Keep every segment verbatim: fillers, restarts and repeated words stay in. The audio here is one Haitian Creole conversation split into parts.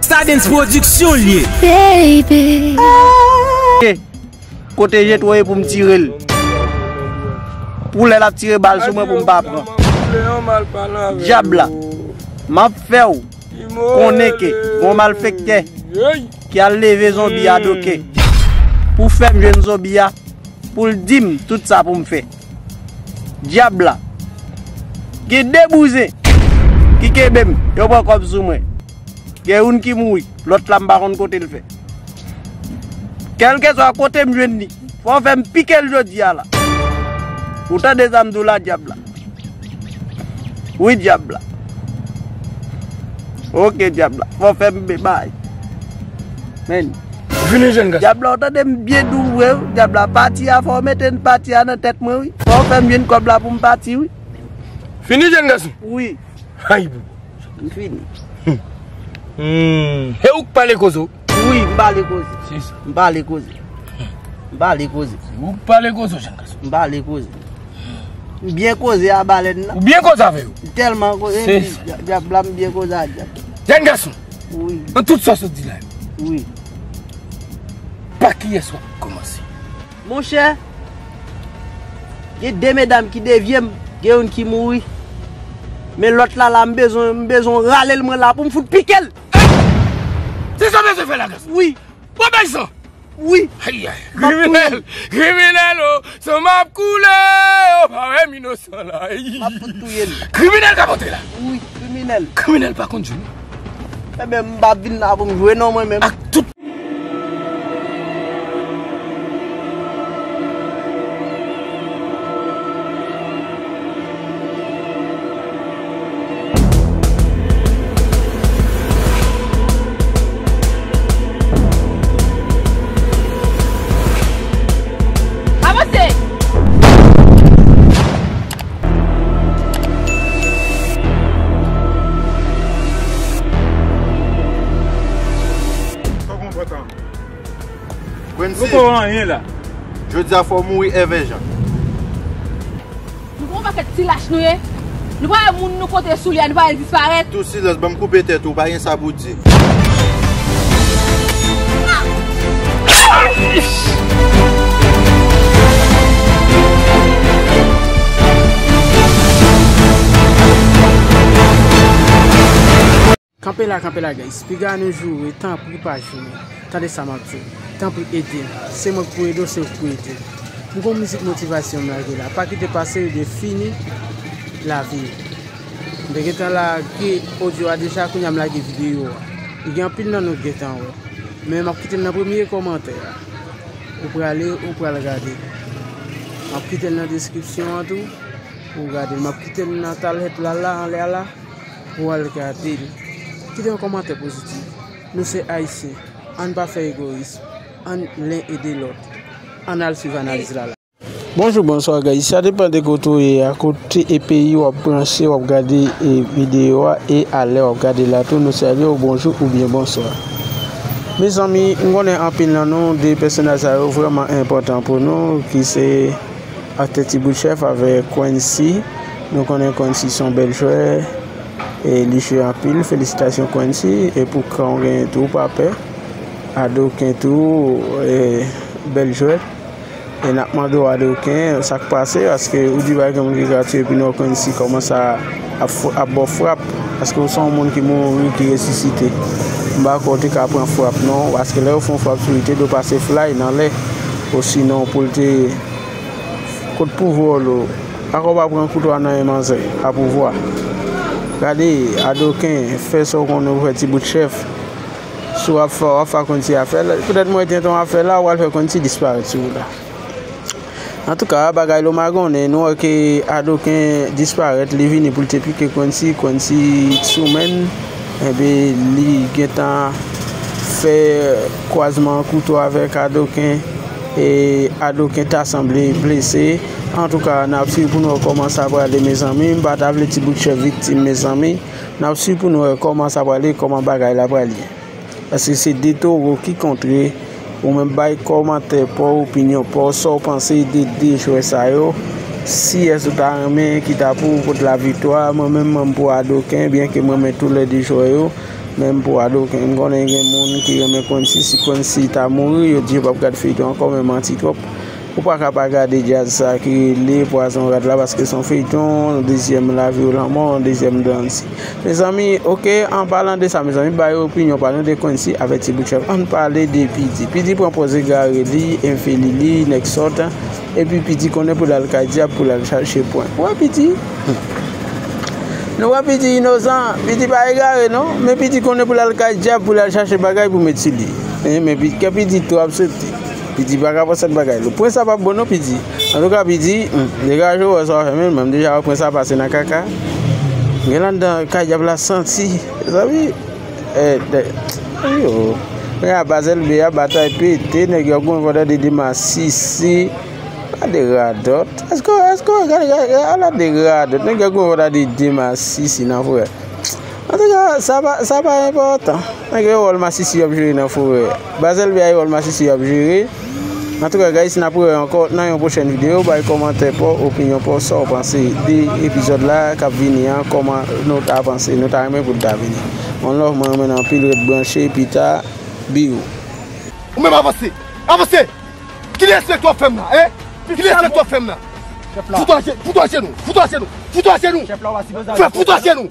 Stardens Production l ye. Baby. Kote Jetwo ye pou m tire l. Pou lè l ap tire bal sou mwen pou m pa pran. Dyab la. M ap fè w konnen ke gon malfektè ki al leve zonbi Adoken pou fè m jwenn zonbi a, pou l di m tout sa pou m fè. Dyab la. Gen de bouzen ki kenbe m, yo pran kòb sou mwen. Gen youn ki mouri, lòt la m pa konn kote l fè. Kèlkeswa kote m jwenn li, fò w fè m pike l jodi a la. Ou tande sa m di w la, dyab la? Wi, dyab la. Oke, dyab la. Fò w fè m bay. Men. Vini, jèn gason. Dyab la, ou tande m byen di w vre, wi. Dyab la, pati a, fò w mete pati a nan tèt mwen, wi. Fò w fè m jwenn kòb la pou m pati, wi. Fini, jèn gason. Wi. Ay, bobo. M fini. Hmm. E ou k pale koze w? Wi, m pale koze. Se sa. M pale koze. M pale koze. Ou k pale koze, jèn gason. M pale koze. M byen koze a balèn nan. Ou byen koze avè yo? M tèlman koze, dyab la, m byen koze a dyab. Jèn gason. Wi. Nan tout sa w sot di la yo. Wi. Pa kiyès w ap kòmanse? Monchè, gen de medam ki devye m, gen youn ki mouri. Men lòt la, la, m bezwen, m bezwen rale l mwen la pou m fout pike l. Se sa w bezwen fè la, gason? Wi. Bon, bay san. Wi. Ay, ay. M ap touye l. Kriminèl, kriminèl, o, san m ap koule, o, pa wè m inosan la. M ap fout touye l. Kriminèl k ap antre la. Wi, kriminèl. Kriminèl pa konn jwe. Ebyen, m pa vin la pou m jwe non, mwen menm. Ak tout Avanse! Sa w konn fè tan? Quincy. Poko anyen la. Jodi a fò w mouri èvè jan. Nou gon pakèt ti lach nou ye. Nou pa wè moun nou pote sou li a, nou pa wè l disparèt. Tou silans, ban m koupe tèt ou, pa gen sa pou di. Kanpe la, kanpe la, guys. Piga nou joure, tanpri pa joure. Tande sa m ap di w. Tanpri ede m. Se mwen k pou ede w, se ou k pou ede m. M gon mizik motivasyon m lage la. Pa kite pase yo de fini lavi yo. M te gentan lage odyo a deja, kounye a m lage videyo a. Li gen anpil nan nou k gentan wè. Men m ap kite l nan premye kòmantè a. Ou prale, ou pral gade. M ap kite l nan deskripsyon an tou. Pou w gade l. M ap kite l nan talèt la, la, anlè a la. Pou w al gade l. Kite yon kòmantè pozitif. Nou se Ayisyen. Ann pa fè egoyis. Ann len ede lòt. Ann al swiv analiz la la. Bonjou, bonswa, guys. Sa depann de kote w ye a, kote e peyi w ap branche, w ap gade e videyo a, e alè w ap gade la tou. Nou salye w, bonjou oubyen bonswa. Mezanmi, m konnen anpil nan nou, de pèsonaj sa yo vrèman enpòtan pou nou, ki se Aktè Ti Bout Chèf avèk Quincy. Nou konnen Quincy se yon bèl jwè. E li jwe anpil. Felisitasyon Quincy. E pou kan w genyen tou, pa pè. Adoken tou, e, bèl jwèt. E n ap mande w Adoken, sa k pase? Paske ou di pa gen moun ki ka tiye, epi nou wè Quincy kòmanse ap, ap ba w frap. Paske ou se yon moun ki mouri, ki resisite. M pa kwè w te ka pran frap non. Paske lè yo fè yon frap sou li, te dwe pase flay nan lè. Osinon pou l te Kot pouvwa w lo? Ankò pa pran kouto a nan men manzè a pouvwa. Gade, Adoken, fè sa w konnen w fè Ti Bout Chèf. Si w ap fè, w ap fè Quincy afè l. Petèt mwen te yon afè la, w al fè Quincy disparèt sou wout la. Antouka, bagay lo magonnen, nou wè ke Adoken disparèt, li vini pou l te pike Quincy, Quincy sou men l. Enben, li gentan fè kwazman kouto avèk Adoken. E Adoken ta sanble blese. Antouka, n ap swiv pou n wè kòman sa prale, mezanmi. M pa ta vle Ti Bout Chèf viktim, mezanmi. N ap swiv pou n wè kòman sa prale, kòman bagay la prale. Paske se de towo ki kontre. Ou menm bay kòmantè pa w, opinyon pa w, sa w panse de de jwè sa yo. Si èske w ta renmen ki ta pou w pot laviktwa, mwen menm, mwen m pou Adoken, byenke mwen renmen toulède jwè yo. Menm pou adoken, m konnen gen moun ki renmen Quincy, si Quincy ta mouri, yo di yo p ap gad feyton ankò, men manti twòp. Ou pa ka pa gade djaz sa ki rele Pwazon Rad la, paske se yon feyton, yon dezyèm lavi ou lanmò, yon dezyèm dansi. Mezanmi, oke, an palan de sa, mezanmi, bay opinyon pa nou de Quincy avèk Ti Bout Chèf. Ann pale de Pidi. Pidi pran pòz egare li, enfeli li, nèg sòt. Epi Pidi konnen pou l al kay dyab, pou l al chache pwen. Ou wè Pidi? Nou wè Pidi inozan, Pidi pa egare non, men Pidi konnen pou l al kay dyab, pou l al chache bagay pou met sou li. Hein, men Pi-, kè Pidi tou ap soti. Pidi pa ka pran sèt bagay lou. Pwen sa p ap bon non, Pidi. Antouka, Pidi, hmm, degaje w, wè sa w fè, men mwen deja wè pwen sa pase nan kaka. Gen anndan kay dyab la santi. Mezanmi, eh, de, yo. Men a Bazel B a batay pete, nèg yo gon vòlè de demasisi. Pa de radòt. Èske, èske, gade, gade, gade, ala de radòt. Nèg yo gon vòlè de demasisi nan frè. Antouka, sa pa, sa pa enpòtan. Nèg yo wòl masisi y ap jere nan forè. Bazel B a wòl masisi y ap jere. Antouka, guys, n ap rewè ankò nan yon pwochèn videyo. Bay kòmantè pa w, opinyon pa w, sa w panse de epizòd la k ap vini an, kòman nou ta panse, nou ta renmen pou l ta vini. One love, mwen renmen n anpil, ret branche, pita, biw. Ou menm avanse! Avanse! Ki derespekte w ap fè m la, hein? Ki derespekte w ap fè m la? Fout w ajenou, fout w ajenou, fout w ajenou, fout w ajenou! Frè, fout w ajenou!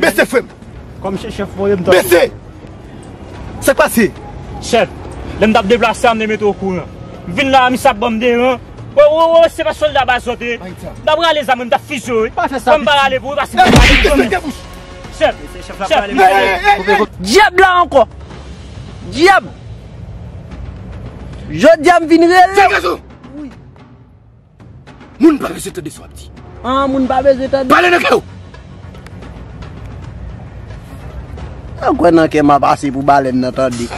Bese frè m. Kòm chèf, chèf voye m tande. Bese! Sa k pase? Chèf, lè m t ap deplase a, m te mete w okouran. M vin la a, misye ap ban m deran. Wè, wè, wè, se pa sòlda ba zòt, e. M t ap rale zam mwen, m t ap fizye w, wi. Pa fè sa, m pa rale pou ou, paske m pa rale pou ou. Chèf, chèf, chèf. Dyab la ankò. Dyab. Jodi a m vin rele w. Wi. Moun pa bezwen tande sa w ap di. An, moun pa bezwen tande. Pale nan kè w. An kwè nan kè m a pase pou balèn nan tande.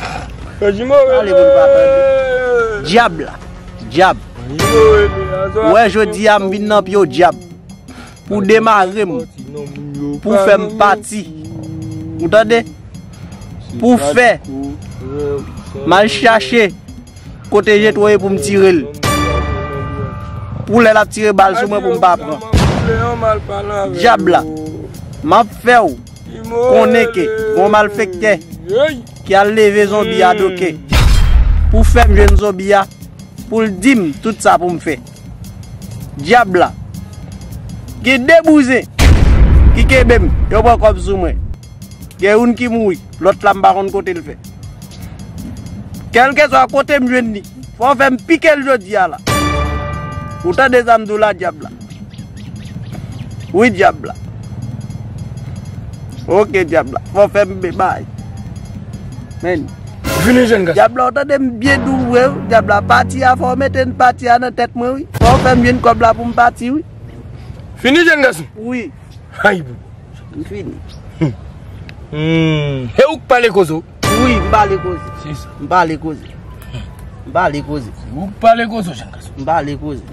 Pale moun pa tande. Dyab la. Dyab. Ou wè jodi a m vin nan pye w dyab. Pou demare m. Pou fè m pati. Ou tande? Pou fè m al chache kote Jetwo ye pou m tire l. Pou lè l ap tire bal sou mwen pou m pa pran. Dyab la, m ap fè w konnen ke gon malfektè ki al leve zonbi a doke pou fè m jwenn zonbi a, pou l di m tout sa pou m fè. Dyab la, gen de bouzen ki kenbe m, yo pran kòb sou mwen. Gen youn ki mouri, lòt la m pa konn kote l fè. Kèlkeswa kote m jwenn li, fò w fè m pike l jodi a la. Ou tande sa m di w la, dyab la? Wi, dyab la. Oke, dyab la. Fò w fè m bay. Men. Vini, jèn gason. Dyab la, ou tande m byen di w vre, wi. Dyab la, pati a, fò w mete pati a nan tèt mwen, wi. Fò w fè m jwenn kòb la pou m pati, wi. Fini, jèn gason. Wi. Ay, bobo. M fini. Hmm. E ou k pale koze w? Wi, m pale koze. Se sa. M pale koze. M pale koze. Se ou k pale koze, jèn gason. M pale koze.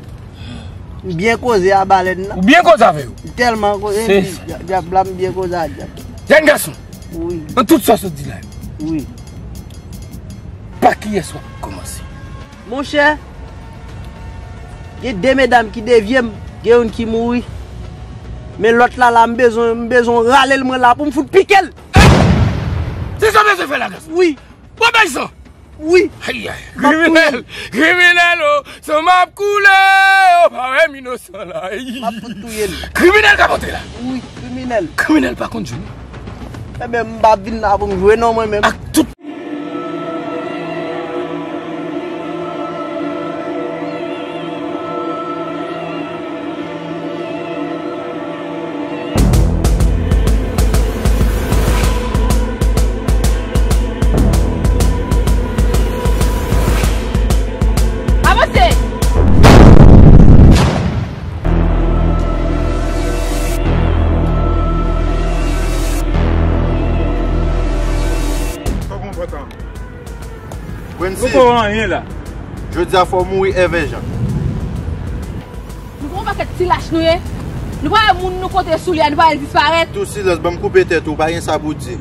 M byen koze a balèn nan. Ou byen koze avè yo? M tèlman koze. Se sa. Dya-, dyab la, m byen koze a dyab. Jèn gason. Wi. Nan tout sa w sot di la yo. Wi. Pa kiyès w ap kòmanse? Monchè, gen de medam ki devye m, gen youn ki mouri. Men lòt la, la, m bezwen, m bezwen rale l, mwen la pou m fout pike l. Se sa w bezwen fè la, gason? Wi. Pran bay san. Wi. Ayayay. M ap touye l. Kriminèl, kriminèl, o, san m ap koule, o, pa wè m inosan la. M ap fout touye l. Kriminèl k ap antre la. Wi, kriminèl. Kriminèl pa konn jou. Ebyen, m pa vin la pou m jwe non, mwen menm. Ak tout Avanse! Pwenn si. Nou pa wè anyen la. Jodi a fò w mouri èvè jan. Nou pa yon pakèt ti lach nou ye. Nou pa wè moun nou kontre sou li a, nou pa wè l disparèt. Tou silans, ban m koupe tèt ou, pa gen sa pou di.